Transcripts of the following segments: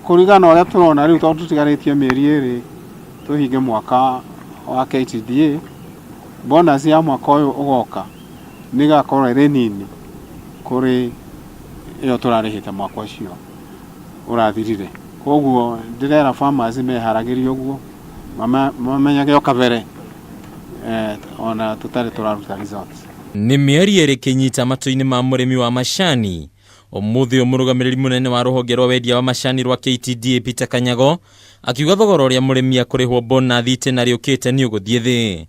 Kũringana na ũrĩa tũrona rĩu tondũ tũtigarĩtie mĩeri ĩrĩ tũhinge mwaka wa KTDA, bonus ya mwaka ũyũ ũgoka nĩ ĩgakorwo ĩrĩ nini kũrĩ ĩyo tũrarĩhĩte mwaka ũcio ũrathirire. Koguo ndĩrera farmers meharagĩrie ũguo, mamenyage o kabere ona tũtarĩ tũraruta results. Nĩ mĩeri ĩrĩ kĩnyita matũ-inĩ ma mũrĩmi wa macani. Ũmũthĩ ũyũ mũrũgamĩrĩri mũnene wa rũhonge rwa wendia wa macani rwa KTDA Peter Kanyago akiuga thogora ũrĩa mũrĩmi akũrĩhwo bonathi itĩna rĩũkĩte nĩ ũgũthiĩ thĩ.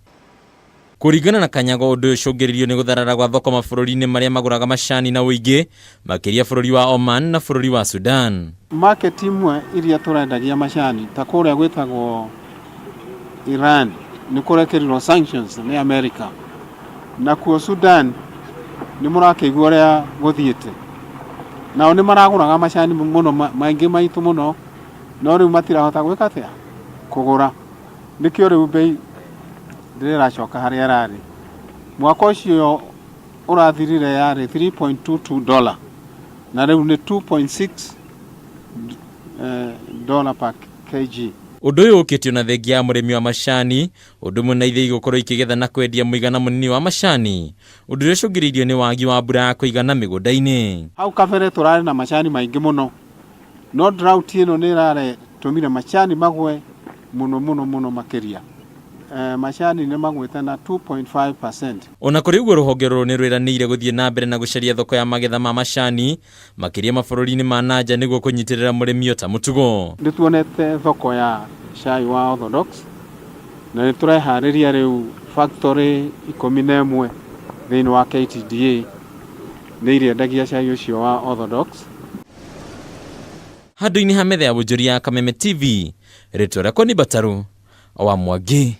Kũringana na Kanyago, ũndũ ũyũ ũcũngĩrĩirio nĩ gũtharara gwa thoko mabũrũri-inĩ marĩa magũraga macani na ũingĩ, makĩria bũrũri wa Oman na bũrũri wa Sudan. Market imwe iria tũrendagia macani ta kũrĩa gwĩtagwo Iran nĩ kũrekĩrirwo sanctions nĩ America, nakuo Sudan nĩ mũrakĩigua ũrĩa gũthiĩte, nao nĩ maragũraga macani mũno maingĩ maitũ mũno, no rĩu matirahota gwĩka atĩa, kũgũra. Nĩkĩo rĩu mbei ndĩracoka harĩa ĩrarĩ. Mwaka ũcio ũrathirire yarĩ 3.22 dollar na rĩu nĩ 2.6 dollar per kg. Ũndũ ũyũ ũkĩtio na thengia ya mũrĩmi wa macani, ũndũ ũmwe na ithĩi gũkorwo ikĩgetha na kwendia mũigana mũnini wa macani, ũndũ ũrĩa ũcũngĩrĩirio nĩ wagi wa mbura ya kũigana mĩgũnda-inĩ. Hau kabere tũrarĩ na macani maingĩ mũno, no drought ĩno nĩ ĩratũmire macani magwe mũno mũno mũno makĩria. Macani nĩ magwĩte na 2.5%. Ona kũrĩ ũguo, rũhonge rũrũ nĩ rwĩranĩire gũthiĩ na mbere na gũcaria thoko ya magetha ma macani makĩria mabũrũri-inĩ ma na nja nĩguo kũnyitĩrĩra mũrĩmi o ta mũtugo. Nĩ tuonete thoko ya cai wa Orthodox na nĩ tũreharĩria rĩu factory 11 thĩinĩ wa KTDA nĩ irĩendagia cai ũcio wa Orthodox. Handũ-inĩ ha metha ya wonjoria ya Kameme TV, rĩtwa rĩakwa nĩ Mbataru wa Mwangi.